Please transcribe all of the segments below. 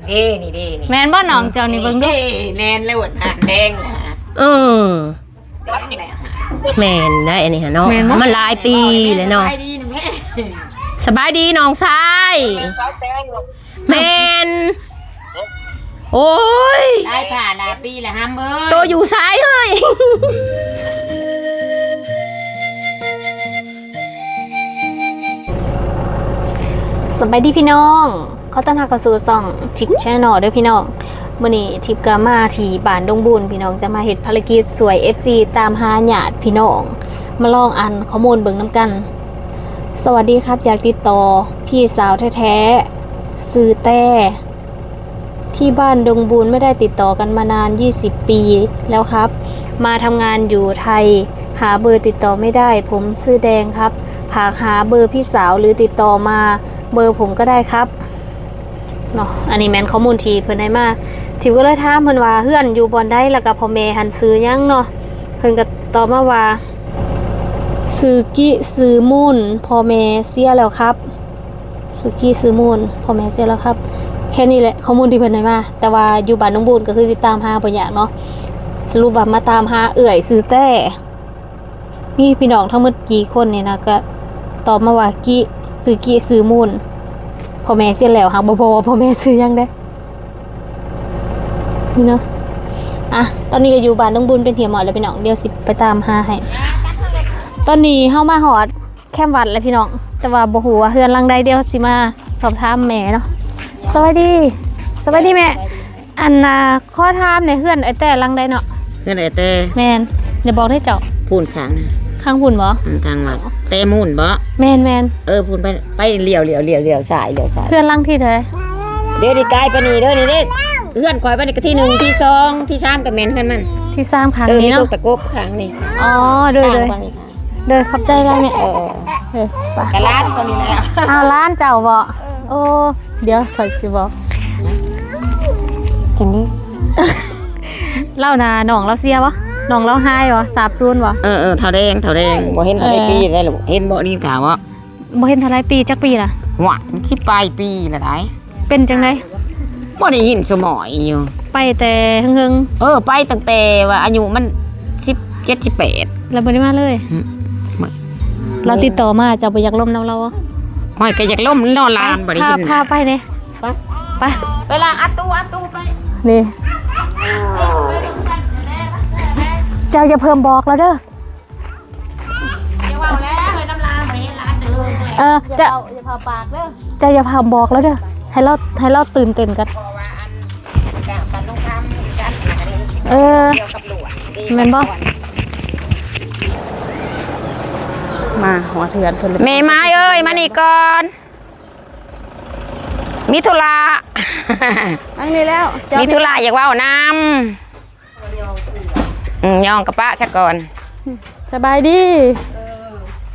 ເດ້ ນີ້ເດ້ ນີ້ ແມ່ນບໍ່ນ້ອງເຈົ້ານີ້ ເບິ່ງດູ ເດ້ ແມ່ນແລ້ວ ຫານແດງ ເອີ ແມ່ນໄດ໋ອັນນີ້ຫະເນາະ ແມ່ນບໍ່ ມັນຫຼາຍປີແລ້ວເນາະ ສະບາຍດີນະແມ່ ສະບາຍດີນ້ອງຊາຍ ສາຍແດງ ແມ່ນ ໂອ້ຍ ຫຼາຍຜ່າຫຼາຍປີລະຫຳເອີຍ ໂຕຢູ່ໃສເຮີ້ຍ? ສະບາຍດີພີ່ນ້ອງ ຂໍຕ້ອນຮັບເຂົ້າສູ່ຊ່ອງທິບແຊນແນວເດີພີ່ນ້ອງ. ມື້ນີ້ທິບກໍມາທີ່ບ້ານດົງບຸນພີ່ນ້ອງ ຈະມາເຮັດພາລະກິດຊ່ວຍເອັຟຊີຕາມຫາຍາດພີ່ນ້ອງ ມາລອງອ່ານຂໍ້ມູນເບິ່ງນຳກັນ. ສະຫວັດດີຄັບ ຢາກຕິດຕໍ່ພີ່ສາວແທ້ໆ ຊື່ແຕ້ ທີ່ບ້ານດົງບຸນ ໄມ່ໄດ້ຕິດຕໍ່ກັນມານານ ຍີ່ສິບປີແລ້ວຄັບ ມາທຳງານຢູ່ໄທ ຫາເບີຕິດຕໍ່ໄມ່ໄດ້ ຜົມຊື່ແດງຄັບ ຝາກຫາເບີພີ່ສາວ ຫຼື ຕິດຕໍ່ມາເບີຜົມກໍໄດ້ຄັບ ເນາະ. ອັນນີ້ແມ່ນຂໍ້ມູນທີ່ເພິ່ນໃຫ້ມາ ທິບກໍເລີຍຖາມເພິ່ນວ່າເຮືອນຢູ່ບ່ອນໃດ ແລ້ວກໍພໍ່ແມ່ຫັ້ນຊື່ຫຍັງເນາະ ເພິ່ນກໍຕອບມາວ່າ ຊື່ກິ ຊື່ມູນ ພໍ່ແມ່ເສຍແລ້ວຄັບ. ສຸກີ ຊື່ມູນ ພໍ່ແມ່ເສຍແລ້ວຄັບ. ແຄ່ນີ້ແຫຼະ ຂໍ້ມູນທີ່ເພິ່ນໃຫ້ມາ ແຕ່ວ່າຢູ່ບ້ານດົງບຸນກໍຄືຊິຕາມຫາບໍ່ຍາກເນາະ. ສະຫຼຸບວ່າມາຕາມຫາເອື້ອຍຊື່ແຕ້ ມີພີ່ນ້ອງທັງໝົດກີ່ຄົນນີ້ນະ ກໍຕອບມາວ່າກິ ຊື່ກິ ຊື່ມູນ ພໍ່ແມ່ເສຍແລ້ວ ຫາກບໍ່ບອກວ່າພໍ່ແມ່ຊື່ຫຍັງເດ້ ນີ້ເນາະ. ອ່ະ ຕອນນີ້ກໍຢູ່ບ້ານດົງບຸນເປັນທີ່ຮຽບຮ້ອຍແລ້ວພີ່ນ້ອງ ດຽວຊິໄປຕາມຫາໃຫ້. ຕອນນີ້ເຮົາມາຮອດ ແຄມວັດແລ້ວພີ່ນ້ອງ ແຕ່ວ່າບໍ່ຮູ້ວ່າເຮືອນຫຼັງໃດ ດຽວຊິມາສອບຖາມແມ່ເນາະ. ສະບາຍດີ ສະບາຍດີແມ່. ອັນນ່າ ຂໍຖາມແດ່ ເຮືອນອ້າຍແຕ້ຫຼັງໃດເນາະ? ເຮືອນອ້າຍແຕ້ ແມ່ນ ຢ່າບອກເດີເຈົ້າ. ພຸ້ນຂ້າງນະ ຂ້າງພຸ້ນບໍ? ອືມ ທາງວັດ ແຕ້ມູນບໍ? ແມ່ນໆ. ເອີ ພຸ້ນໄປ ໄປລ້ຽວ ລ້ຽວ ລ້ຽວ ລ້ຽວຊ້າຍ ລ້ຽວຊ້າຍ. ເຮືອນຫຼັງທີເທົ່າໃດ? ເດ ນີ້ກາຍໄປນີ້ເດີ ນີ້ເດ້ ເຮືອນຂ້ອຍໄປນີ້ກໍທີໜຶ່ງ ທີສອງ ທີສາມ ກໍແມ່ນເຮືອນມັນ ທີສາມ ຂ້າງນີ້ເນາະ ມີກົກຕະກົບຂ້າງນີ້. ອໍ ໂດຍໆ. ໂດຍ ຂອບໃຈຫຼາຍແມ່. ເອີ ເອີ ໄປ ກະຫຼານຕົວນີ້ແຫຼະ. ອ້າວ ຫຼານເຈົ້າບໍ? ເອີ ໂອ້ ດຽວຂ້ອຍຊິບອກ ກິນນີ້ ລາວນະ ນ້ອງລາວເສຍບໍ? ນ້ອງລາວຫາຍບໍ? ສາບສູນບໍ? ເອີ ເອີ ເຖົ້າແດງ ເຖົ້າແດງ ບໍ່ເຫັນເທົ່າໃດປີແລ້ວລູກ ເຫັນບໍ່? ນີ້ກະວ່າ ບໍ່ເຫັນເທົ່າໃດປີ ຈັກປີລະ? ຫວາຍ ມັນສິບປາຍປີລະໄດ໋. ເປັນຈັ່ງໃດ? ບໍ່ໄດ້ຍິນສະໝອຍຢູ່ ໄປແຕ່ເຫິງໆ. ເອີ ໄປຕັ້ງແຕ່ວ່າອາຍຸມັນສິບເຈັດ ສິບແປດ ແລ້ວບໍ່ໄດ້ມາເລີຍ. ອືມ ລາວຕິດຕໍ່ມາ ເຈົ້າບໍ່ຢາກລົມນຳລາວບໍ? ໂອ້ຍ ກໍຢາກລົມເນາະ ຫຼານບໍ່ໄດ້ເຫັນ. ພາ ພາໄປເດ້ ໄປ ໄປ ເວລາອັດຕູ້ ອັດຕູ້ໄປ ນີ້ ເຈົ້າຢ່າເພີ່ມບອກລາວເດີ. ຢ່າເວົ້າແລ້ວ ເຮີ້ຍ ນຳລາວບໍ່ເຫັນຫຼານເດີ. ເອີ ເຈົ້າ ເຈົ້າຢ່າເວົ້າ ຢ່າເວົ້າປາກເດີ ເຈົ້າຢ່າພາບອກລາວເດີ ໃຫ້ລາວ ໃຫ້ລາວຕື່ນເຕັ້ນກ່ອນ. ເອີ ແມ່ນບໍ່? ມາຮອດເຮືອນເພິ່ນແລ້ວ ແມ່ໝາຍເອີຍ ມານີ້ກ່ອນ ມີທຸລະ ທາງນີ້ແລ້ວ ມີທຸລະຢາກເວົ້ານຳ. ອືມ ຍ່ອງກະປະຊະກ່ອນ. ສະບາຍດີ. ເອີ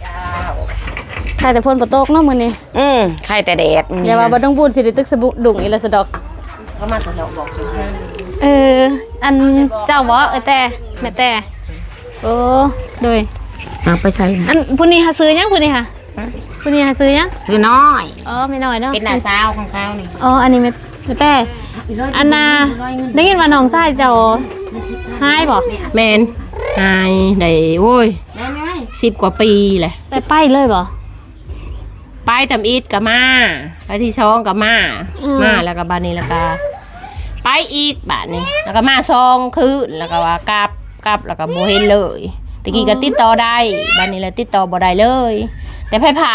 ເຈົ້າ ໄຄແຕ່ຝົນບໍ່ຕົກເນາະມື້ນີ້. ອືມ ໄຄແຕ່ແດດມື້ນີ້. ຢ່າວ່າບໍ່ຕ້ອງບຸນ ຊິໄດ້ຕຶກສະດຸ້ງອີກແລ້ວຊະດອກ. ເຂົາມາສະດອກບອກ. ເອີ ອັນເຈົ້າບໍ? ເອີ ແຕ່ ແມ່ແຕ່. ໂອ້ ໂດຍ. ເອົາໄປໃສນະ? ອັນຜູ້ນີ້ຫາຊື່ຫຍັງ? ຜູ້ນີ້ຫາ ຮະ? ຜູ້ນີ້ຫາຊື່ຫຍັງ? ຊື່ນ້ອຍ. ອໍ ແມ່ນ້ອຍເນາະ ເປັນນ້າສາວຂອງເຂົານີ້. ອໍ ອັນນີ້ແມ່ ແຕ່ ອັນນ່າ ໄດ້ຍິນວ່ານ້ອງຊາຍເຈົ້າຫາຍບໍ? ແມ່ນ ຫາຍໄດ້ ໂອ້ຍ ສິບກວ່າປີແຫຼະ. ແຕ່ໄປເລີຍບໍ? ໄປທຳອິດກໍມາ ໄປທີສອງກໍມາ. ອືມ ມາແລ້ວກໍບາດນີ້ແລ້ວກໍໄປອີກບາດນີ້ ແລ້ວກໍມາສອງຄືນ ແລ້ວກໍວ່າກັບ ກັບແລ້ວກໍບໍ່ເຫັນເລີຍ. ແຕ່ກີ້ກໍຕິດຕໍ່ໄດ້ ບາດນີ້ແຫຼະຕິດຕໍ່ບໍ່ໄດ້ເລີຍ ແຕ່ໄຟຟ້າ.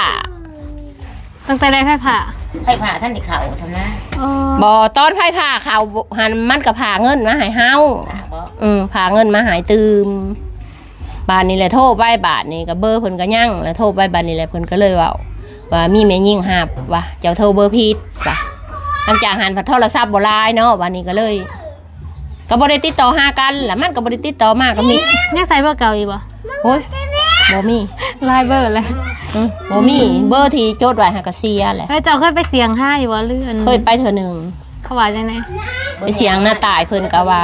ຕັ້ງແຕ່ໄດ້ໄຟຟ້າ? ໄຟຟ້າທັນໄດ້ເຂົ້າຊັ້ນນະ. ອໍ ບໍ່ ຕອນໄຟຟ້າເຂົ້າຫັ້ນ ມັນກໍພາເງິນມາໃຫ້ເຮົາ. ອືມ ພາເງິນມາໃຫ້ຕື່ມ. ບາດນີ້ແຫຼະໂທໄປ ບາດນີ້ກໍເບີເພິ່ນກໍຍັງ ແລ້ວໂທໄປ ບາດນີ້ແຫຼະເພິ່ນກໍເລີຍເວົ້າວ່າມີແມ່ຍິງຮັບວ່າ ເຈົ້າໂທເບີຜິດວ່າ. ຫຼັງຈາກຫັ້ນພັດໂທລະສັບບໍ່ຫຼາຍເນາະ ບາດນີ້ກໍເລີຍ ກໍບໍ່ໄດ້ຕິດຕໍ່ຫາກັນ ແລ້ວມັນກໍບໍ່ໄດ້ຕິດຕໍ່ມາກັບມິ. ຍັງໃຊ້ເບີເກົ່າຢູ່ບໍ່? ໂອ້ຍ ບໍ່ມີ ຫຼາຍເບີແລ້ວ. ອືມ ບໍ່ມີ ເບີທີ່ຈົດໄວ້ຫັ້ນກໍເສຍແຫຼະ. ເອີ ເຈົ້າເຄີຍໄປສ່ຽງຫາຢູ່ບໍ່ ຫຼືອັນ? ເຄີຍໄປເທື່ອໜຶ່ງ. ເຂົາວ່າຈັ່ງໃດ? ໄປສ່ຽງໜ້າຕາຍ ເພິ່ນກໍວ່າ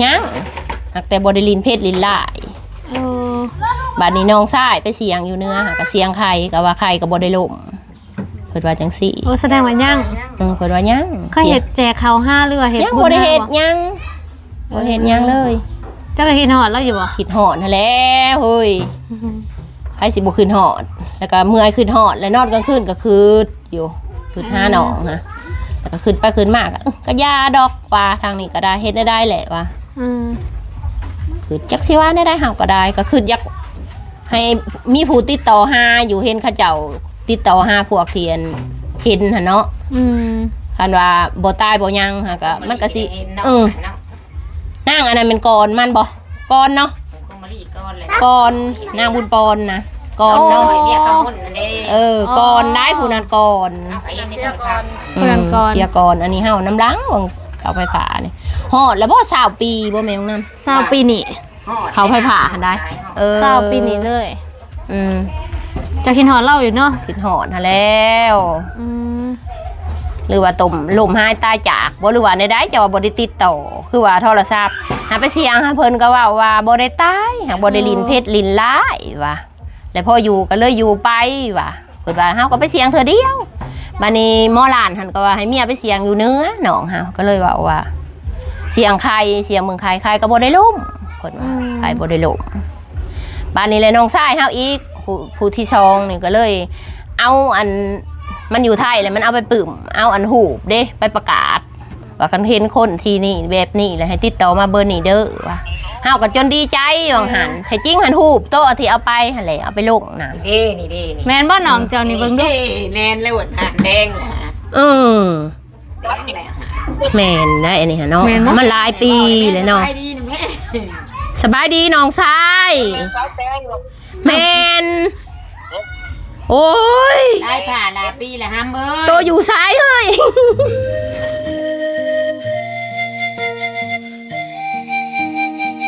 ຍັງ ຫາກແຕ່ບໍ່ໄດ້ຫຼິ້ນເພັດຫຼິ້ນຫຼາຍ. ເອີ ບາດນີ້ນ້ອງຊາຍໄປສ່ຽງຢູ່ເໜືອ ຫາກະສ່ຽງໄຂ່ ກໍວ່າໄຂ່ກໍບໍ່ໄດ້ລົ້ມ. ພິ່ນວ່າຈັ່ງຊີ້. ໂອ້ ສະແດງວ່າຍັງ. ເອີ ເພິ່ນວ່າຍັງ. ເຄີຍເຮັດແຈເຂົ້າຫາ ຫຼືວ່າເຮັດ ຍັງບໍ່ໄດ້ເຮັດຫຍັງ. ບໍ່ເຮັດຫຍັງເລີຍ. ເຈົ້າກໍຄິດຮອດລາວຢູ່ບໍ່? ຄິດຮອດຫັ້ນແຫຼະເຮີ້ຍ. ໃຜຊິບໍ່ຄິດຮອດ. ແລ້ວກໍເມື່ອຍຄິດຮອດ ແລ້ວນອນກາງຄືນກໍຄິດຢູ່ ຄິດຫານ້ອງຫັ້ນ. ແລ້ວກໍຄິດໄປຄິດມາກໍ ເອີ ກໍຢ່າດອກ ວ່າທາງນີ້ກໍໄດ້ ເຮັດແນວໃດແຫຼະວ່າ. ອືມ ຄິດຈັກຊິວ່າແນວໃດ ເຮົາກໍໄດ້ ກໍຄິດຢາກ ໃຫ້ມີຜູ້ຕິດຕໍ່ຫາຢູ່ ເຫັນເຂົາເຈົ້າຕິດຕໍ່ຫາພວກທີ່ອັນເຫັນຫັ້ນເນາະ. ອືມ ຄັນວ່າບໍ່ຕາຍບໍ່ຫຍັງຫັ້ນກະ ມັນກະຊິ ເອີ ນາງອັນນັ້ນແມ່ນກ່ອນມັນບໍ່? ກ່ອນເນາະ ກ່ອນ ນາງບຸນປອນນະ ກ່ອນເນາະ. ໂອ້ ເອີ ກ່ອນໄດ້ ຜູ້ນັ້ນກ່ອນ ເອົາໄປເຮັດໃນໂທລະສັບ ຜູ້ນັ້ນກ່ອນ ເສຍກ່ອນ. ອັນນີ້ເຮົານຳຫຼັງ ເຂົ້າໄຟຟ້ານີ້ ຮອດແລ້ວບໍ່ ຊາວປີບໍ່ແມ່ນນັ້ນ ຊາວປີນີ້ ເຂົ້າໄຟຟ້າຫັ້ນໄດ໋. ເອີ ຊາວປີນີ້ເລີຍ. ອືມ ເຈົ້າຄິດຮອດລາວຢູ່ເນາະ? ຄິດຮອດຫັ້ນແລ້ວ. ອືມ ຫຼືວ່າຕົມ ລົ້ມຫາຍຕາຍຈາກບໍ່ ຫຼືວ່າແນວໃດ ເຈົ້າວ່າບໍ່ໄດ້ຕິດຕໍ່ ຄືວ່າໂທລະສັບຫາໄປສຽງຫາເພິ່ນ ກໍເວົ້າວ່າບໍ່ໄດ້ຕາຍ ຫາກບໍ່ໄດ້ຫຼິ້ນເພັດຫຼິ້ນຮ້າຍວ່າ ແລ້ວພໍຢູ່ກໍເລີຍຢູ່ໄປວ່າ. ເພິ່ນວ່າເຮົາກໍໄປສຽງເທື່ອດຽວ. ບາດນີ້ໝໍຫຼານຫັ້ນກໍວ່າໃຫ້ເມຍໄປສຽງຢູ່ເໜືອ ນ້ອງເຮົາກໍເລີຍເວົ້າວ່າ ສຽງໄຂ່ ສຽງເບິ່ງໄຂ່ ໄຂ່ກໍບໍ່ໄດ້ລົ້ມ ເພິ່ນວ່າ ອືມ ໄຂ່ບໍ່ໄດ້ລົ້ມ. ບາດນີ້ແຫຼະນ້ອງຊາຍເຮົາອີກ ຜູ້ ຜູ້ທີສອງນີ້ກໍເລີຍເອົາອັນ ມັນຢູ່ໄທແລ້ວ ມັນເອົາໄປປຶ້ມ ເອົາອັນຮູບເດ້ ໄປປະກາດ ວ່າຄັນເຫັນຄົນທີ່ນີ້ແບບນີ້ແລ້ວໃຫ້ຕິດຕໍ່ມາເບີນີ້ເດີວ່າ. ເຮົາກໍຈົນດີໃຈວ່າງຫັ້ນ ແທ້ຈິງຫັ້ນຮູບໂຕທີ່ເອົາໄປຫັ້ນແຫຼະ ເອົາໄປລົງນະ. ນີ້ເດ້ ນີ້ເດ້ ນີ້ ແມ່ນບໍ່ນ້ອງເຈົ້ານີ້ ເບິ່ງດູ. ນີ້ ແມ່ນແລ້ວຫັ້ນ ແດງແລ້ວຫັ້ນ. ເອີ ແດງແລ້ວຫັ້ນ ແມ່ນໄດ໋ ອັນນີ້ຫັ້ນເນາະ ແມ່ນບໍ່? ມັນຫຼາຍປີແລ້ວເນາະ. ສະບາຍດີນະແມ່ ສະບາຍດີນ້ອງຊາຍ. ແມ່ນ. ໂອ້ຍ ຫຼາຍຜ່າຫຼາຍປີລະຫຳເອີຍ. ໂຕຢູ່ໃສເຮີ້ຍ?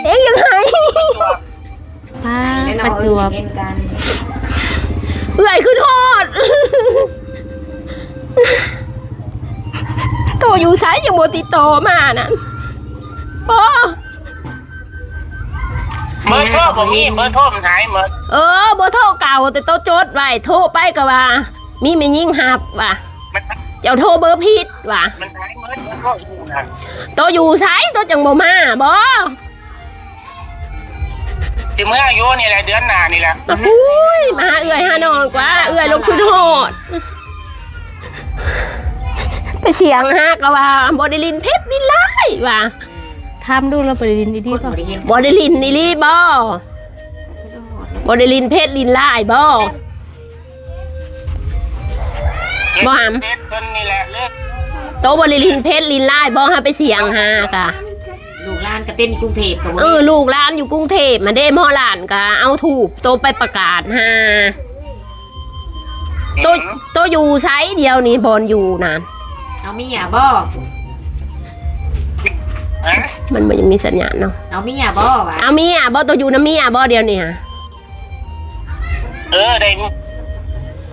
ເອງຍັງໄຫ້. ປ້າ ປະຈວບ ເອື້ອຍຄືທອດ. ໂຕຢູ່ໃສຍັງບໍ່ຕິດຕໍ່ມານັ້ນ. ໂອ້ ເບີໂທບໍ່ມີ ເບີໂທມັນຫາຍໝົດ. ເອີ ເບີໂທເກົ່າແຕ່ໂຕຈົດໄວ້ ໂທໄປກໍວ່າມີແມ່ຍິງຮັບວ່າ ເຈົ້າໂທເບີຜິດວ່າ. ມັນຫາຍໝົດ ເບີໂທຢູ່ນະ. ໂຕຢູ່ໃສ ໂຕຈັ່ງບໍ່ມາບໍ? ຊິເມືອຢູ່ນີ້ແຫຼະ ເດືອນໜ້ານີ້ແຫຼະ. ໂອ້ຍ ມາຫາເອື້ອຍຫານ້ອງກວ່າ ເອື້ອຍລົງຄືທອດ. ໄປສຽງຫາກໍວ່າບໍ່ໄດ້ຫຼິ້ນເພັດຫຼິ້ນຮ້າຍວ່າ. ຖາມດູລາວບໍ່ໄດ້ຫຼິ້ນອີ່ຫຼີບໍ່? ບໍ່ໄດ້ຫຼິ້ນອີ່ຫຼີບໍ່? ບໍ່ໄດ້ຫຼິ້ນເພັດຫຼິ້ນຮ້າຍບໍ່? ບໍ່ຫຳ ເຮັດເພິ່ນນີ້ແຫຼະເລີກ. ໂຕບໍ່ໄດ້ຫຼິ້ນເພັດຫຼິ້ນຮ້າຍບໍ່? ຫາໄປສຽງຫາກະ ລູກຫຼານກະເຕັມກຸງເທບກະບໍ່. ເອີ ລູກຫຼານຢູ່ກຸງເທບຫັ້ນເດ້ ໝໍຫຼານກະເອົາທູບໂຕໄປປະກາດຫາ. ໂຕ ໂຕຢູ່ໃສດຽວນີ້ ບ່ອນຢູ່ນະ? ເອົາເມຍບໍ່? ຮະ? ມັນບໍ່ຍັງມີສັນຍານເນາະ. ເອົາເມຍບໍ່ວະ? ເອົາເມຍບໍ່? ໂຕຢູ່ນຳເມຍບໍ່ດຽວນີ້ຫະ? ເອີ ໄດ້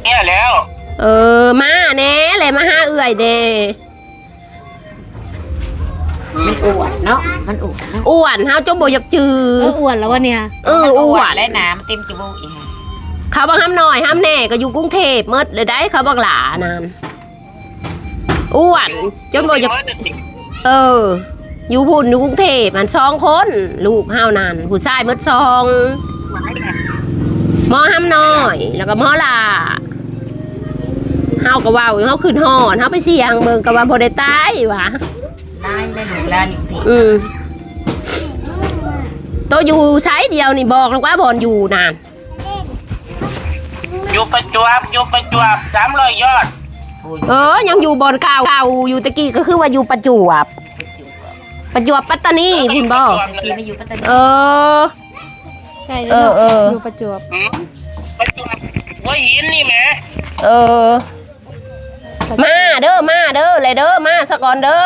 ເມຍແລ້ວ. ເອີ ມາແດ່ແຫຼະ ມາຫາເອື້ອຍແດ່. ມັນອ້ວນເນາະ ມັນອ້ວນເນາະ ອ້ວນ ເຮົາຈົນບໍ່ຢາກຈື່. ເອີ ອ້ວນແລ້ວວະນີ້. ເອີ ມັນອ້ວນ ອ້ວນ ແລະ ໜ້າມັນເຕັມຈະບູກອີກ. ເຂົາບັກຫຳນ້ອຍຫຳແນ່ກໍຢູ່ກຸງເທບໝົດເລີຍໄດ໋ ເຂົາບັກຫຼ້ານັ້ນ. ອ້ວນຈົນບໍ່ຢາກ ເອີ ຢູ່ພຸ້ນ ຢູ່ກຸງເທບຫັ້ນສອງຄົນ ລູກເຮົານັ້ນ ຜູ້ຊາຍໝົດສອງ ໝໍຫຳນ້ອຍ ແລ້ວກໍໝໍຫຼ້າ. ເຮົາກໍເວົ້າ ເຮົາຄຶດຮອດ ເຮົາໄປສ່ຽງເບິ່ງກໍວ່າບໍ່ໄດ້ຕາຍວ່າ. ຫຼາຍເດ້ ລູກຫຼານຢູ່ທີ່ ອືມ ໂຕຢູ່ໃສດຽວນີ້ ບອກລະກວ່າບ່ອນຢູ່ນະ. ຢູ່ປະຈວບ ຢູ່ປະຈວບ ສາມຮ້ອຍຍອດ. ເອີ ຍັງຢູ່ບ່ອນເກົ່າ ເກົ່າຢູ່ ແຕ່ກີ້ກໍຄືວ່າຢູ່ປະຈວບ ປະຈວບປັດຕານີພຸ້ນບໍ່? ແຕ່ກີ້ມາຢູ່ປັດຕານີ ເອີ ໃກ້ເນາະ ເອີ ເອີ ຢູ່ປະຈວບ ອືມ ປະຈວບ ຫົວຫີນນີ້ແໝ. ເອີ ມາເດີ ມາເດີ ແລະເດີ ມາສາກ່ອນເດີ.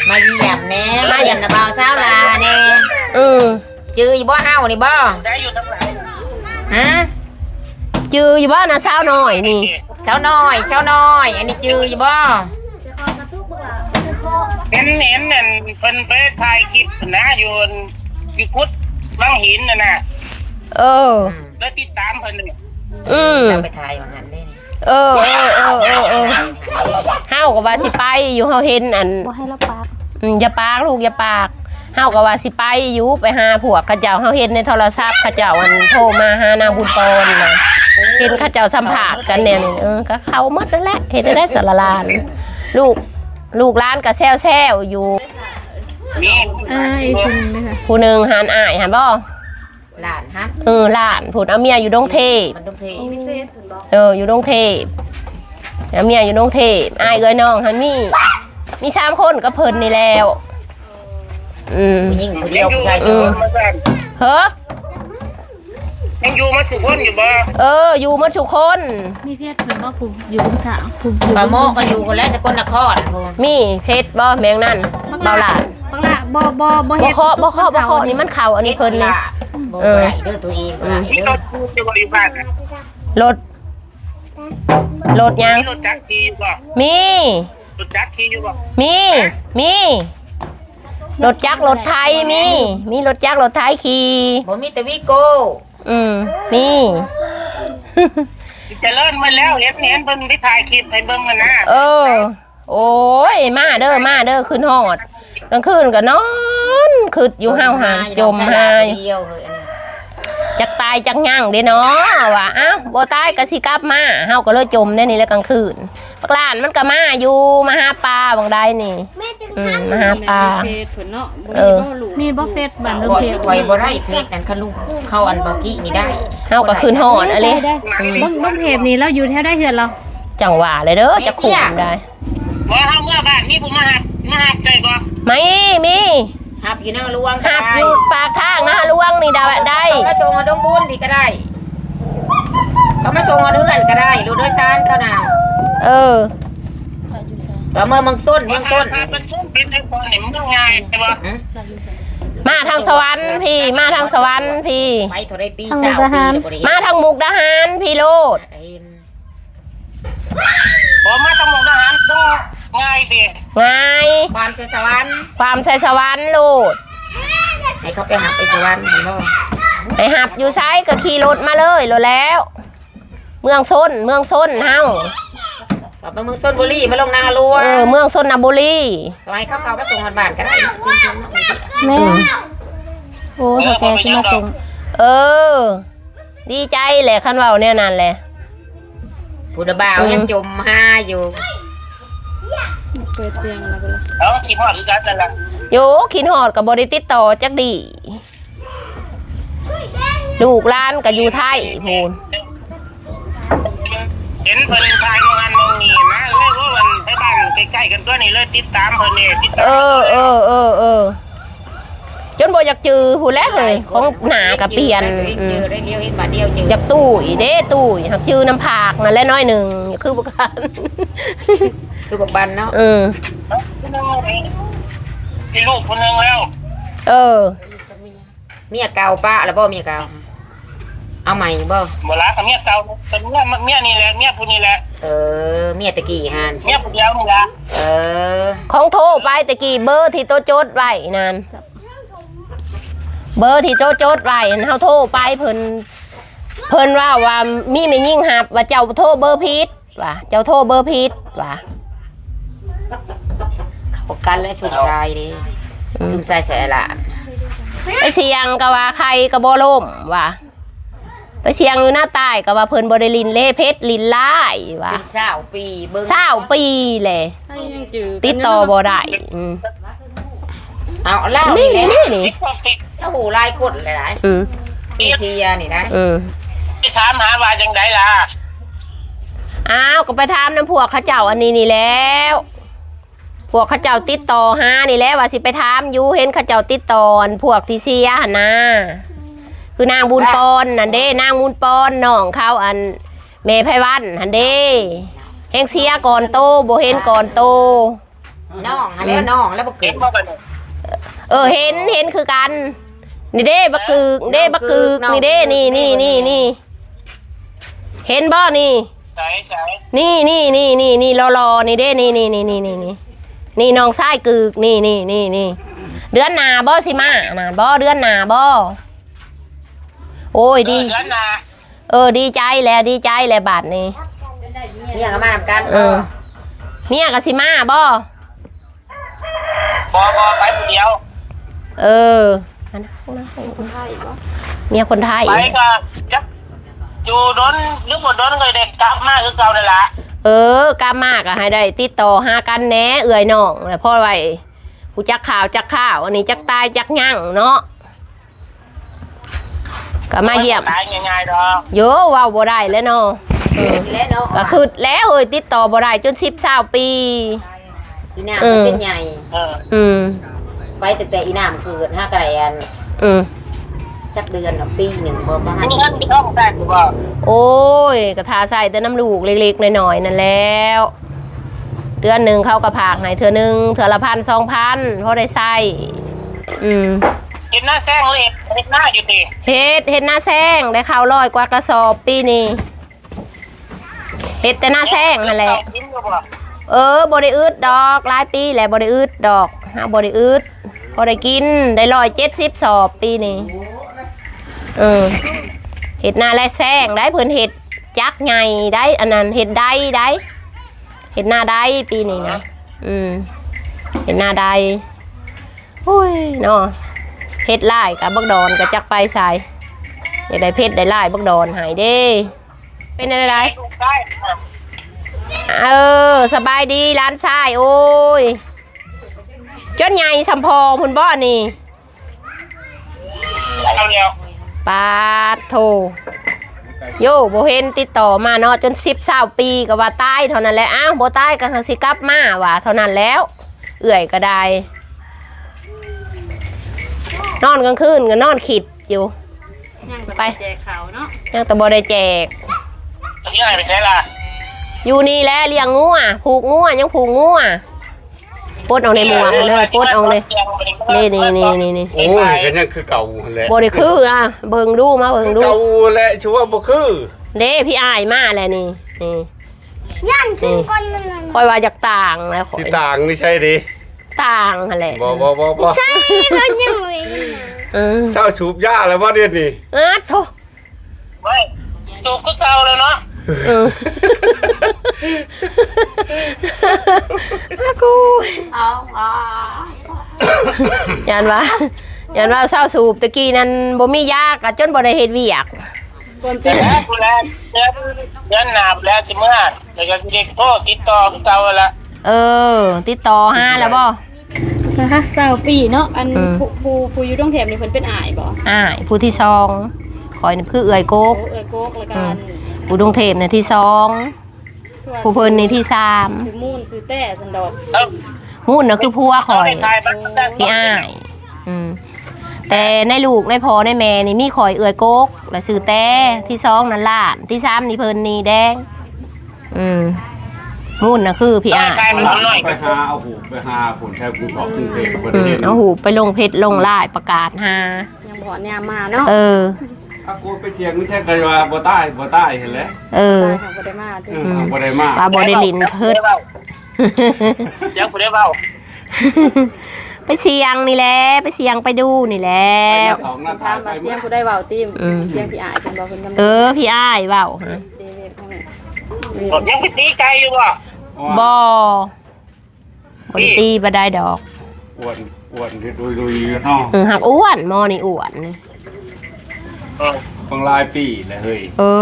ມາຢ້ຽມແດ່ ມາຢ້ຽມນະບ່າວສາວຫຼ້າແດ່. ອືມ ຈື່ຢູ່ບໍ່ເຮົານີ້ບໍ່? ໄດ້ຢູ່ທັງຫຼາຍ ຮະ? ຈື່ຢູ່ບໍ່ນະສາວນ້ອຍນີ້? ສາວນ້ອຍ ສາວນ້ອຍ ອັນນີ້ຈື່ຢູ່ບໍ່? ເຫັນ ເຫັນອັນເພິ່ນໄປຖ່າຍຄລິບນະ ຢູ່ ຢູ່ກຸດວັງຫີນຫັ້ນນະ. ເອີ ອືມ ໄດ້ຕິດຕາມເພິ່ນ. ອືມ ໄປຖ່າຍວ່າຫັ້ນເດ້. ເອີ ເອີ ເອີ ເອີ ເອີ ເຮົາກໍວ່າຊິໄປຢູ່ ເຮົາເຫັນອັນ ບໍ່ໃຫ້ລາວປາກ ອືມ ຢ່າປາກລູກ ຢ່າປາກ. ເຮົາກໍວ່າຊິໄປຢູ່ ໄປຫາພວກເຂົາເຈົ້າ ເຮົາເຫັນໃນໂທລະສັບ ເຂົາເຈົ້າອັນໂທມາຫານາງບຸນປອນນະ ເຫັນເຂົາເຈົ້າສຳພາດກັນແນວນີ້. ເອີ ກໍເຂົ້າໝົດນັ້ນແຫຼະ ເຮັດຈັ່ງໃດສາລະຫຼານ ລູກ ລູກຫຼານກໍແຊວໆຢູ່. ມີ ເອີ ອີກຜູ້ໜຶ່ງເດ້ ຜູ້ໜຶ່ງຫັ້ນ ອ້າຍຫັ້ນບໍ່? ຫຼານຫັ້ນ ເອີ ຫຼານພຸ້ນ ເອົາເມຍຢູ່ດົງເທບ ເອີ ຢູ່ດົງເທບ ເອົາເມຍຢູ່ດົງເທບ. ອ້າຍເອື້ອຍນ້ອງຫັ້ນມີ ມີສາມຄົນກັບເພິ່ນນີ້ແລ້ວ. ອືມ ຜູ້ຍິງຜູ້ດຽວ ຜູ້ຊາຍສອງ ເອີ ເຮີ້ ຍັງຢູ່ໝົດທຸກຄົນຢູ່ບໍ່? ເອີ ຢູ່ໝົດທຸກຄົນ. ມີເພັດເພິ່ນບໍ່? ຜູ້ຢູ່ບຸນສາວ ຜູ້ຢູ່ ປາໂມກກໍຢູ່ພຸ້ນແຫຼະ ສະກົນນະຄອນພຸ້ນ. ມີເພັດບໍ່ແມງນັ້ນ? ບັກຫຼ້າ ເບົາຫຼ້າ ບັກຫຼ້າ ບໍ່ ບໍ່ ບໍ່ເຮັດ ບໍ່ເຄາະ ບໍ່ເຄາະ ບໍ່ເຄາະ ນີ້ມັນເຂົ້າອັນນີ້ເພິ່ນນີ້. ເຮັດຫຼ້າ ບໍ່ໄດ້ເດີຕົວເອງ. ເອີ ອືມ ມີລົດຢູ່ບໍ່ຢູ່ບ້ານ? ລົດ ລົດຫຍັງ? ມີລົດຈັກຂີ່ຢູ່ບໍ່? ມີ ລົດຈັກຂີ່ຢູ່ບໍ່? ມີ ມີ ລົດຈັກລົດໄຖມີ ມີລົດຈັກລົດໄຖຂີ່. ບໍ່ມີແຕ່ວີໂກ້. ອືມ ມີ ຈະເລີນໝົດແລ້ວ ເຫັນ ເຫັນເພິ່ນໄປຖ່າຍຄລິບໃຫ້ເບິ່ງຫັ້ນນະ. ເອີ ໂອ້ຍ ມາເດີ ມາເດີ ຄືນຮອດ ກາງຄືນກໍນອນຄຶດຢູ່. ເຮົາຫັ້ນຈົມຫາຍ ຈັກຕາຍຈັກຍັງເດ້ເນາະ ວ່າ ອ້າວ ບໍ່ຕາຍກໍຊິກັບມາ. ເຮົາກໍເລີຍຈົມແນວນີ້ແຫຼະກາງຄືນ. ບັກຫຼ້ານມັນກໍມາຢູ່ ມາຫາປ້າບາງໃດນີ້. ອືມ ມາຫາປ້າ. ເອີ ມີບໍ່ເຟສບ້ານລຸງເພດ? ຂ້ອຍບໍ່ໄດ້ເຟສນັ້ນ ຄັນລູກເຂົາອັນບໍ່ກີ້ນີ້ໄດ້. ເຮົາກໍຄືນຮອດອະເລ. ເບິ່ງ ເບິ່ງເພດນີ້ ລາວຢູ່ແຖວໃດເຮືອນລາວ? ຈັ່ງວ່າແຫຼະເດີ ຈັກຄຸມໄດ້. ບໍ່ ເຮົາເມືອບ້ານ ມີຜູ້ມາຮັບ ມາຮັບໄດ້ບໍ່? ມີ ມີ ຮັບຢູ່ນາຫຼວງກໍໄດ້ ຮັບຢູ່ປາກທາງນາຫຼວງນີ້ໄດ້ ໄດ້. ເຂົາມາສົ່ງຮອດດົງບຸນພີ້ກໍໄດ້ ເຂົາມາສົ່ງຮອດເຮືອນກໍໄດ້ ລົດໂດຍສານເຂົານະ. ເອີ ກໍເມືອເມືອງຊົນ ເມືອງຊົນ ມາທາງສະຫວັນພີ້ ມາທາງສະຫວັນພີ້. ໄປເທົ່າໃດປີ ຊາວປີ ມາທາງມຸກດາຫານພີ້ໂລດ. ບໍ່ ມາທາງມຸກດາຫານ ເຊິ່ງງ່າຍຕິ? ງ່າຍ. ຄວາມໃສ່ສະຫວັນ ຄວາມໃສ່ສະຫວັນໂລດ. ໃຫ້ເຂົາໄປຮັບໄປສະຫວັນຫັ້ນບໍ່? ໄປຮັບຢູ່ໃສກໍຂີ່ລົດມາເລີຍໂລດແລ້ວ. ເມືອງຊົນ ເມືອງຊົນເຮົາ ວ່າໄປເມືອງຊົນບຸລີ ມາລົງນາຫຼວງ. ເອີ ເມືອງຊົນນະບຸລີ. ກໍໃຫ້ເຂົາເຂົ້າມາສົ່ງຮອດບ້ານກໍໄດ້. ແມ່ນ. ໂອ້ ເຖົ້າແກ່ຊິມາສົ່ງ. ເອີ ດີໃຈແຫຼະ ຄັນເວົ້າແນວນັ້ນແຫຼະ. ຜູ້ນະບ່າວຍັງຈົມຫາຢູ່. ເປີດສຽງແລ້ວບໍ່ລະ? ເອົາ ຄິດຮອດຄືກັນນັ້ນລະ. ໂຢ ຄິດຮອດກໍບໍ່ໄດ້ຕິດຕໍ່ຈັກດີ້. ລູກຫຼານກໍຢູ່ໄທພຸ້ນ. ເຫັນເພິ່ນຖ່າຍມອງຫັ້ນມອງນີ້ນະ ເລີຍ ໂອ້ ອັນໄທບ້ານໃກ້ໆກັນຕົວນີ້ ເລີຍຕິດຕາມເພິ່ນນີ້. ເອີ ເອີ ເອີ ເອີ. ຈົນບໍ່ຢາກຈື່ພຸ້ນແຫຼະເຮີ້ຍ ຂອງໜ້າກໍປ່ຽນ. ອືມ ຢາກຕຸ້ຍເດ້ ຕຸ້ຍ ຫາກຈື່ນຳພາກນັ້ນແຫຼະໜ້ອຍໜຶ່ງ ຄືບັກອັນ ຄືບັກບັນເນາະ. ເອີ ມີລູກຄົນໜຶ່ງແລ້ວ. ເອີ ເມຍເກົ່າປະແລ້ວບໍ່? ເມຍເກົ່າເອົາໃໝ່ຢູ່ບໍ່? ບໍ່ລະ ກໍເມຍເກົ່າ ເມຍ ເມຍນີ້ແຫຼະ ເມຍຜູ້ນີ້ແຫຼະ. ເອີ ເມຍຕະກີ້ຫັ້ນ ເມຍຜູ້ດຽວນີ້ລະ. ເອີ ຂອງໂທໄປຕະກີ້ ເບີທີ່ໂຕຈົດໄວ້ນັ້ນ ເບີທີ່ໂຕຈົດໄວ້ ເຮົາໂທໄປເພິ່ນ ເພິ່ນເວົ້າວ່າມີແມ່ຍິງຮັບ ວ່າເຈົ້າໂທເບີຜິດ ວ່າເຈົ້າໂທເບີຜິດ ວ່າ. ເຂົ້າກັນແລ້ວ ຊຸມຊາຍເດ້ ອືມ ຊຸມຊາຍໃສ່ອາລານ ໄປສ່ຽງກໍວ່າໄຂ່ກໍບໍ່ລົ້ມ ວ່າ. ໄປສ່ຽງຢູ່ນາຕາຍກໍວ່າເພິ່ນບໍ່ໄດ້ຫຼິ້ນເລເພັດຫຼິ້ນຫຼາຍວ່າ ເປັນຊາວປີ ເບິ່ງຊາວປີແຫຼະ ຕິດຕໍ່ບໍ່ໄດ້. ອືມ ເອົາລາວນີ້ແຫຼະ ນີ້ ນີ້ ລາວຮູ້ຫຼາຍຄົນຫຼາຍໆ. ອືມ ຊິເສຍນີ້ນະ. ອືມ ຊິຖາມຫາວ່າຈັ່ງໃດລະ? ອ້າວ ກໍໄປຖາມນຳພວກເຂົາເຈົ້າອັນນີ້ນີ້ແລ້ວ. ພວກເຂົາເຈົ້າຕິດຕໍ່ຫານີ້ແຫຼະ ວ່າຊິໄປຖາມຢູ່ ເຫັນເຂົາເຈົ້າຕິດຕໍ່ອັນພວກທີ່ເສຍຫັ້ນນາ ຄືນາງບຸນປອນນັ້ນເດ້ ນາງບຸນປອນ ນ້ອງເຂົາ ອັນແມ່ໄພວັນຫັ້ນເດ້ ແຮ່ງເສຍກ່ອນໂຕ ບໍ່ເຫັນກ່ອນໂຕ. ນ້ອງຫັ້ນແຫຼະ ອືມ ນ້ອງແລ້ວບໍ່ເກີດ. ເອີ ເຫັນ ເຫັນຄືກັນ ນີ້ເດ້ ບັກກຶກເດ້ ບັກກຶກ ນີ້ເດ້ ນີ້ ນີ້ ນີ້ ນີ້ ເຫັນບໍ່ນີ້? ໃສ ໃສ? ນີ້ ນີ້ ນີ້ ນີ້ ນີ້ ຫຼໍ່ໆ ນີ້ເດ້ ນີ້ ນີ້ ນີ້ ນີ້ ນີ້ ນີ້ ນ້ອງຊາຍກຶກ ນີ້ ນີ້ ນີ້ ນີ້ ເດືອນໜ້າບໍ່ຊິມານະ ບໍ່ ເດືອນໜ້າບໍ່? ໂອ້ຍ ດີ ເອີ ເດືອນໜ້າ. ເອີ ດີໃຈແລ້ວ ດີໃຈແລ້ວບາດນີ້. ເມຍກໍມານຳກັນ. ເອີ ເມຍກໍຊິມາບໍ່? ບໍ່ ບໍ່ ໄປຜູ້ດຽວ. ເອີ ອັນນັ້ນ ເມຍຄົນໄທ ໄປກໍຈັກຢູ່ດົນຫຼືບໍ່ດົນກໍໄດ້ກັບມາຄືເກົ່ານັ້ນລະ. ເອີ ກັບມາກໍໃຫ້ໄດ້ຕິດຕໍ່ຫາກັນແດ່ ເອື້ອຍນ້ອງ ແລ້ວພໍໄວ້ຮູ້ຈັກຂ່າວຈັກຄາວ ອັນນີ້ຈັກຕາຍຈັກຍັງເນາະ. ກໍມາຢ້ຽມ ຕາຍງ່າຍໆດອກ. ໂຢ ເວົ້າບໍ່ໄດ້ແລ້ວເນາະ. ເອີ ແລ້ວເນາະ ກໍຄິດແລ້ວເອີຍ ຕິດຕໍ່ບໍ່ໄດ້ຈົນສິບຊາວປີ. ອີ່ນ້ຳ ເອີ ມັນເປັນໃຫຍ່. ເອີ ອືມ ໄປຕັ້ງແຕ່ອີ່ນ້ຳເກີດ ຫາກໍໄດ້ອັນ ອືມ ຈັກເດືອນດອກ ປີໜຶ່ງບໍ່ ປະມານ. ມີເງິນມີທອງໃຊ້ຢູ່ບໍ່? ໂອ້ຍ ກໍຖ້າໃຊ້ແຕ່ນຳລູກເລັກໆນ້ອຍໆນັ້ນແລ້ວ. ເດືອນໜຶ່ງເຂົາກໍພາກໃຫ້ເທື່ອໜຶ່ງ ເທື່ອລະພັນສອງພັນ ພໍໄດ້ໃຊ້. ອືມ ເຮັດນາແຊງ ເຮັດ ເຮັດນາຢູ່ຕິ? ເຮັດ ເຮັດນາແຊງ ໄດ້ເຂົ້າຮ້ອຍກວ່າກະສອບປີນີ້. ເຮັດແຕ່ນາແຊງຫັ້ນແຫຼະ. ເອີ ບໍ່ໄດ້ອຶດດອກ ຫຼາຍປີແລ້ວ ບໍ່ໄດ້ອຶດດອກ ເຮົາບໍ່ໄດ້ອຶດ ພໍໄດ້ກິນ ໄດ້ຮ້ອຍເຈັດສິບສອບປີນີ້. ເອີ ເຮັດນາແລະແຊງໄດ໋ ເພິ່ນເຮັດຈັກໃຫຍ່ໄດ໋ ອັນນັ້ນເຮັດໄດໄດ໋ ເຮັດນາໄດປີນີ້ນະ. ອືມ ເຮັດນາໄດ. ໂອ້ຍເນາະ ເພັດຫຼາຍກະບັກດອນກະຈັກໄປໃສ ຢາກໄດ້ເພັດໄດ້ຫຼາຍບັກດອນໃຫ້ເດ້. ເປັນແນວໃດ? ເອີ ສະບາຍດີຫຼານຊາຍ. ໂອ້ຍ ຈົນໃຫຍ່ສ່ຳພໍ່ພຸ້ນບໍນີ້? ປາດໂທ ໂຢ ບໍ່ເຫັນຕິດຕໍ່ມາເນາະ ຈົນສິບຊາວປີກໍວ່າຕາຍເທົ່ານັ້ນແຫຼະ. ອ້າວ ບໍ່ຕາຍກໍຊິກັບມາວ່າເທົ່ານັ້ນແລ້ວ. ເອື້ອຍກໍໄດ້ ນອນກາງຄືນກໍນອນຄິດຢູ່. ຍັງແຕ່ບໍ່ໄດ້ແຈກເຂົາເນາະ ຍັງແຕ່ບໍ່ໄດ້ແຈກ. ເອື້ອຍໄປໃສລະ? ຢູ່ນີ້ແຫຼະ ລ້ຽງງົວ ຜູກງົວ ຍັງຜູກງົວ. ປົດອອກໃນໝວກເລີຍ ປົດອອກເລີຍ. ນີ້ໆໆໆໆ ໂອ້ຍ ກໍຍັງຄືເກົ່າຫັ້ນແຫຼະ ບໍ່ໄດ້ຄື. ອ່າ ເບິ່ງດູ ມາເບິ່ງດູ ຄືເກົ່າແຫຼະ ຄືວ່າບໍ່ຄື. ເດ້ ພີ່ອ້າຍມາແລ້ວນີ້ ນີ້ ຢ້ານຄືຄົນນັ້ນ. ຂ້ອຍວ່າຢາກຕ່າງແລ້ວ ຂ້ອຍຊິຕ່າງນີ້ໃຊ່ເດ້. ຕ່າງຫັ້ນແຫຼະ ບໍ່ໆໆໆ ໃຊ່ ບໍ່ຍັງເລີຍ. ເອີ ເຈົ້າສູບຢາແລ້ວບໍ່ດຽວນີ້? ອາໂທ ໄວ້ ສູບຄືເກົ່າແລ້ວເນາະ. ເອີ ກູ ເອົາ ຢ້ານວ່າ ຢ້ານວ່າເຊົາສູບ ແຕ່ກີ້ນັ້ນບໍ່ມີຢາ ກໍຈົນບໍ່ໄດ້ເຮັດວຽກ. ກ່ອນຕິ ເດືອນ ເດືອນ ເດືອນໜ້າພຸ້ນແຫຼະຊິເມືອ ແລ້ວກໍຊິໄດ້ໂທຕິດຕໍ່ຄືເກົ່າຫັ້ນລະ. ເອີ ຕິດຕໍ່ຫາແລ້ວບໍ່? ນະຄະ ຊາວປີເນາະ. ອັນ ອືມ ຜູ້ ຜູ້ ຜູ້ຢູ່ດົງເທບນີ້ເພິ່ນເປັນອ້າຍບໍ່? ອ້າຍຜູ້ທີສອງ. ຂ້ອຍນີ້ຄືເອື້ອຍກົກ. ໂອ້ ເອື້ອຍກົກ ແລ້ວກໍ ອືມ ອັນ ຜູ້ດົງເທບນີ້ທີສອງ. ຜູ້ເພິ່ນນີ້ທີສາມ. ຊື່ມູນ ຊື່ແຕ້ຊັ້ນດອກ. ເອີ ມູນນະຄືຜົວຂ້ອຍ ພີ່ອ້າຍ. ອືມ ແຕ່ໃນລູກໃນພໍ່ໃນແມ່ນີ້ມີຂ້ອຍເອື້ອຍກົກ ແລະຊື່ແຕ້ ທີສອງນັ້ນຫຼານ ທີສາມນີ້ເພິ່ນນີ້ແດງ. ອືມ ມູນນະຄືພີ່ອ້າຍ. ໄປຫາເອົາຫູບ ໄປຫາພຸ້ນແຖວກຸງທອບກຸງເທບ ອືມ ບໍ່ໄດ້ເຫັນ. ເອົາຫູບໄປລົງເຟສລົງລາຍ ປະກາດຫາ ຍັງບໍ່ຮອດຍາມມາເນາະ. ເອີ ອາໂກໄປທ່ຽງນີ້ແທ້ ກໍວ່າບໍ່ຕາຍ ບໍ່ຕາຍຫັ້ນແຫຼະ. ເອີ ຕາຍຫາບໍ່ໄດ້ມາຕິ. ອືມ ບໍ່ໄດ້ມາ ວ່າບໍ່ໄດ້ຫຼິ້ນເພິ່ນ. ສຽງຜູ້ໃດເວົ້າ? ໄປສ່ຽງນີ້ແຫຼະ ໄປສ່ຽງໄປດູນີ້ແຫຼະ. ໄປໜ້າຕອກໜ້າຕາຍ ຖາມວ່າສຽງຜູ້ໃດເວົ້າຕິ? ອືມ ສຽງພີ່ອ້າຍເພິ່ນບໍ່? ເພິ່ນຍັງ ເອີ ພີ່ອ້າຍເວົ້າຫະ. ຍັງໄປຕີໄກ່ຢູ່ບໍ່? ບໍ່ ບໍ່ໄດ້ຕີບໍ່ໄດ້ດອກ. ອ້ວນ ອ້ວນເຮັດລຸຍໆຢູ່ເນາະ. ເອີ ຫາກອ້ວນ ໝໍນີ້ອ້ວນນີ້. ເອີ ເບິ່ງຫຼາຍປີແລ້ວເຮີ້ຍ. ເອີ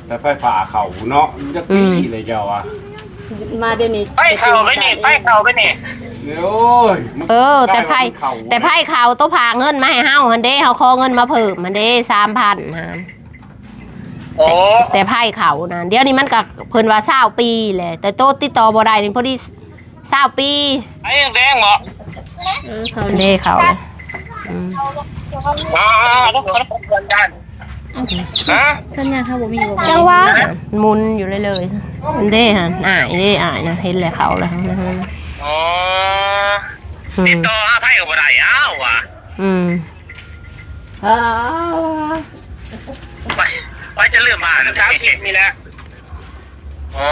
ແຕ່ໄຟຟ້າເຂົ້າເນາະ ຈັກປີ ອືມ ແລ້ວເຈົ້າວ່າ ມາດຽວນີ້ ໄຟເຂົ້າໄປນີ້ ໄຟເຂົ້າໄປນີ້. ໂອ້ຍ ເອີ ແຕ່ໄຟ ແຕ່ໄຟເຂົ້າ ໂຕພາເງິນມາໃຫ້ເຮົາຫັ້ນເດ້ ເຮົາຂໍເງິນມາເພີ່ມຫັ້ນເດ້ ສາມພັນຫັ້ນ. ໂອ້ ແຕ່ ແຕ່ໄຟເຂົ້ານະ ດຽວນີ້ມັນກໍ ເພິ່ນວ່າຊາວປີແຫຼະ ແຕ່ໂຕຕິດຕໍ່ບໍ່ໄດ້ນີ້ ພໍດີຊາວປີ. ໄຟແດງໆບໍ່? ເອີ ເຂົ້າເດ້ ເຂົ້າເດ້. ອືມ ອ່າ ຮະ? ສັນຍານເຮົາບໍ່ມີ ບໍ່ມີ. ຈັງຫວະ ໝຸນຢູ່ເລື້ອຍໆ ເດ້ຫັ້ນ ອ້າຍເດ້ ອ້າຍນະ ເຫັນແລ້ວເຂົ້າແລ້ວນະ. ອໍ ອືມ ຕິດຕໍ່ຫາໃຜກໍບໍ່ໄດ້ ອ້າວວ່າ. ອືມ ໄປ ໄປ ຈະລືມອ່ານພາສາອັງກິດນີ້ແຫຼະ. ອໍ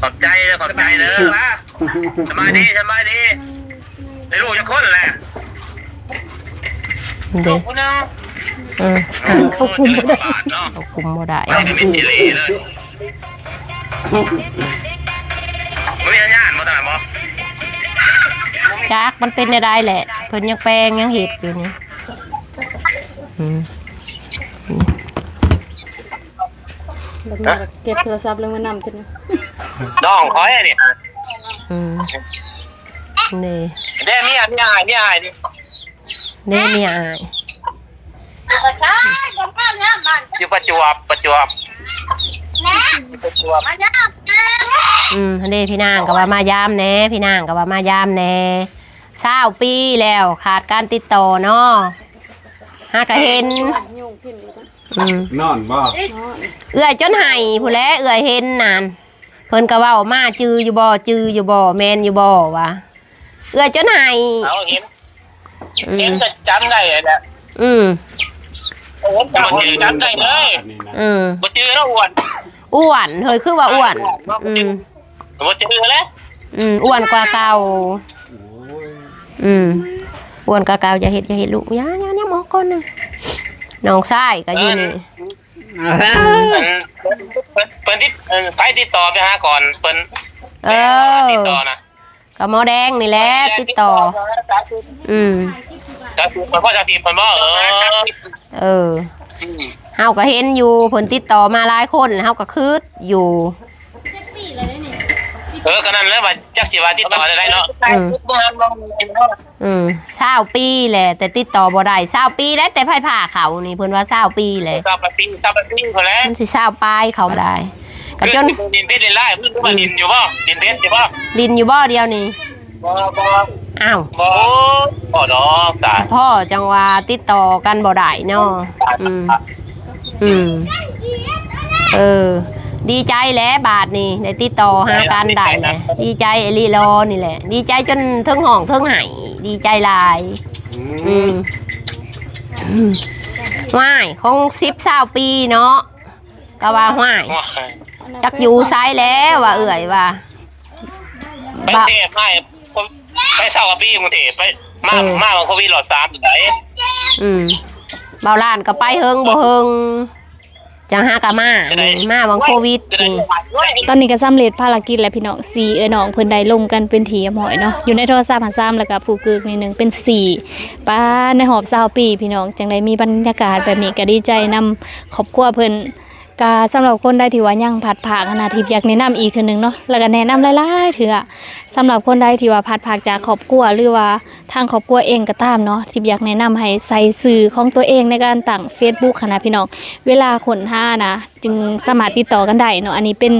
ຂອບໃຈເດີ ຂອບໃຈເດີ. ສະບາຍດີ ສະບາຍດີ. ໄດ້ລູກຈັກຄົນແລ້ວ? ເດ້ ລູກຜູ້ໜຶ່ງ. ເອີ ເຂົາຄຸມບໍ່ໄດ້ ເຂົາຄຸມບໍ່ໄດ້ ບໍ່ມີສັນຍານບໍ່ຕານບໍ່? ຈັກມັນເປັນແນວໃດແຫຼະ ເພິ່ນຍັງແປງຍັງເຮັດຢູ່ນີ້. ອືມ ບັດນີ້ກໍເກັບໂທລະສັບລົງມານຳ ຈັກໜ້ອຍ ນ້ອງຂ້ອຍນີ້. ອືມ ນີ້ ເດ້ ເມຍ ເມຍອ້າຍ ເມຍອ້າຍນີ້ ເດ້ ເມຍອ້າຍ ຢູ່ປະຈວບ ປະຈວບ ປະຈວບ. ອືມ ຫັ້ນເດ້ ພີ່ນາງກໍວ່າມາຢາມແດ່ ພີ່ນາງກໍວ່າມາຢາມແດ່. ຊາວປີແລ້ວຂາດການຕິດຕໍ່ເນາະ ຫາກະເຫັນ. ອືມ ນອນບໍ່? ເອື້ອຍຈົນໄຫ້ພຸ້ນແຫຼະ ເອື້ອຍເຫັນນັ້ນ ເພິ່ນກໍເວົ້າມາ ຈື່ຢູ່ບໍ່? ຈື່ຢູ່ບໍ່? ແມ່ນຢູ່ບໍ່? ວ່າເອື້ອຍຈົນໄຫ້. ເອົາ ເຫັນ ອືມ ເຫັນກໍຈຳໄດ້ແຫຼະ. ອືມ ໂອ້ ຈຳ ຈຳໄດ້ເລີຍ. ອືມ ບໍ່ຈື່ເນາະ ອ້ວນ ອ້ວນ ເຮີ້ຍ ຄືວ່າອ້ວນ. ອ້ວນເນາະ ອືມ ບໍ່ຈື່ແລ້ວ. ອືມ ອ້ວນກວ່າເກົ່າ. ໂອ້ຍ ອືມ ອ້ວນກວ່າເກົ່າ. ຢ່າເຮັດ ຢ່າເຮັດລູກ ຢ່າ ຢ່າ ຍັງບໍ່ກ່ອນນະ. ນ້ອງຊາຍກໍຢູ່ນີ້. ເອີ ອັນ ເພິ່ນ ເພິ່ນຕິດ ເອີ ໃຜຕິດຕໍ່ໄປຫາກ່ອນເພິ່ນ? ເອີ ຕິດຕໍ່ນະ ກໍໝໍແດງນີ້ແຫຼະຕິດຕໍ່. ອືມ ເຈົ້າ ເພິ່ນບໍ່ ເຈົ້າຕິດເພິ່ນບໍ່? ເອີ ເອີ ອືມ ເຮົາກໍເຫັນຢູ່ ເພິ່ນຕິດຕໍ່ມາຫຼາຍຄົນ ເຮົາກໍຄຶດຢູ່. ເອີ ກໍນັ້ນແຫຼະ ວ່າຈັກຊິວ່າຕິດຕໍ່ໄດ້ເນາະ. ອືມ ອືມ ຊາວປີແຫຼະ ແຕ່ຕິດຕໍ່ບໍ່ໄດ້. ຊາວປີແຫຼະ ແຕ່ໃຜພາເຂົ້ານີ້ ເພິ່ນວ່າຊາວປີແຫຼະ. ຊາວປາຍປີ ຊາວປາຍປີພຸ້ນແຫຼະ ມັນຊິຊາວປາຍເຂົ້າໄດ້. ກໍຈົນ ຫຼິ້ນເຟສຫຼິ້ນໄລນ໌ ເພິ່ນວ່າຫຼິ້ນຢູ່ບໍ່? ຫຼິ້ນເຟສຢູ່ບໍ່? ຫຼິ້ນຢູ່ບໍ່ດຽວນີ້? ບໍ່ ບໍ່ ອ້າວ ບໍ່ ບໍ່ດອກສາ ສະເພາະຈັ່ງວ່າຕິດຕໍ່ກັນບໍ່ໄດ້ເນາະ. ອືມ ອືມ ເອີ ດີໃຈແຫຼະ ບາດນີ້ໄດ້ຕິດຕໍ່ຫາກັນໄດ້ແຫຼະ ດີໃຈອີ່ຫຼີຫຼໍນີ້ແຫຼະ ດີໃຈຈົນເທິງຮ້ອງເທິງໄຫ້ ດີໃຈຫຼາຍ. ອືມ ອືມ ອືມ ວ້າຍ ຄົງສິບຊາວປີເນາະ ກໍວ່າ ຫ້ວຍ ໂອ້ຍ ຈັກຢູ່ໃສແລ້ວວ່າເອື້ອຍວ່າ ໄປເທບໃຫ້ ໄປຊາວກວ່າປີກຸງເທບ ໄປ ມາ ເອີ ມາໂຄວິດລອບສາມໄດ໋. ອືມ ເບົາລ້ານກໍໄປເຫິງບໍ່ເຫິງ ຈັ່ງຫາກະມາ ມາຫວ່າງໂຄວິດນີ້. ຕອນນີ້ກໍສຳເລັດພາລະກິດແລ້ວພີ່ນ້ອງ ສີ່ເອື້ອຍນ້ອງເພິ່ນໄດ້ລົມກັນເປັນທີ່ຮຽບຮ້ອຍເນາະ ຢູ່ໃນໂທລະສັບຫັ້ນສາມ ແລ້ວກໍຜູ້ກຶກນີ້ໜຶ່ງ ເປັນສີ່. ປາ ໃນຮອບຊາວປີພີ່ນ້ອງ ຈັ່ງໄດ້ມີບັນຍາກາດແບບນີ້ ກໍດີໃຈນຳຄອບຄົວເພິ່ນ. ກະສຳລັບຄົນໃດທີ່ວ່າຍັງພັດພາກຫັ້ນນະ ທິບຢາກແນະນຳອີກເທື່ອໜຶ່ງເນາະ ແລ້ວກະແນະນຳຫຼາຍໆເທື່ອ ສຳລັບຄົນໃດທີ່ວ່າພັດພາກຈາກຄອບຄົວ ຫຼືວ່າທາງຄອບຄົວເອງກໍຕາມເນາະ ທິບຢາກແນະນຳໃຫ້ໃສ່ຊື່ຂອງຕົວເອງໃນການຕັ້ງເຟສບຸກຫັ້ນນະພີ່ນ້ອງ ເວລາຄົ້ນຫານະ ຈຶ່ງສາມາດຕິດຕໍ່ກັນໄດ້ເນາະ. ອັນນີ້ເປັນ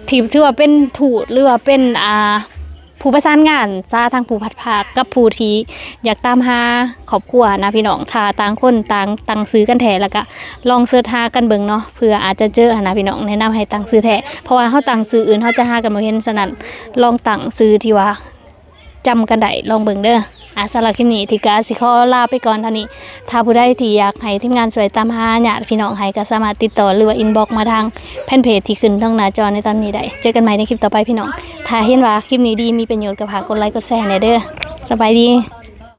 ທີ່ຖືວ່າເປັນທູດ ຫຼືວ່າເປັນ ອ່າ ຜູ້ປະສານງານຊາ ທັງຜູ້ພັດພາກກັບຜູ້ທີ່ຢາກຕາມຫາຄອບຄົວນະພີ່ນ້ອງ. ຖ້າຕ່າງຄົນຕ່າງຕັ້ງຊື່ກັນແທ້ ແລ້ວກະລອງເສີດຫາກັນເບິ່ງເນາະ ເພື່ອອາດຈະເຈີຫັ້ນນະພີ່ນ້ອງ. ແນະນຳໃຫ້ຕັ້ງຊື່ແທ້ ເພາະວ່າເຮົາຕັ້ງຊື່ອື່ນເຮົາຈະຫາກັນບໍ່ເຫັນ. ສະນັ້ນລອງຕັ້ງຊື່ທີ່ວ່າຈຳກັນໄດ້ ລອງເບິ່ງເດີ. ອ່າ ສຳລັບຄລິບນີ້ ທິບກະຊິຂໍລາໄປກ່ອນເທົ່ານີ້. ຖ້າຜູ້ໃດທີ່ຢາກໃຫ້ທີມງານຊ່ວຍຕາມຫາຍາດພີ່ນ້ອງໃຫ້ ກໍສາມາດຕິດຕໍ່ ຫຼືວ່າອິນບັອກມາທາງແຟນເພຈທີ່ຂຶ້ນເທິງໜ້າຈໍໃນຕອນນີ້ໄດ້. ເຈີກັນໃໝ່ໃນຄລິບຕໍ່ໄປພີ່ນ້ອງ. ຖ້າເຫັນວ່າຄລິບນີ້ດີ ມີປະໂຫຍດ ກໍຝາກກົດໄລກ໌ ກົດແຊໃຫ້ແດ່ເດີ. ສະບາຍດີ.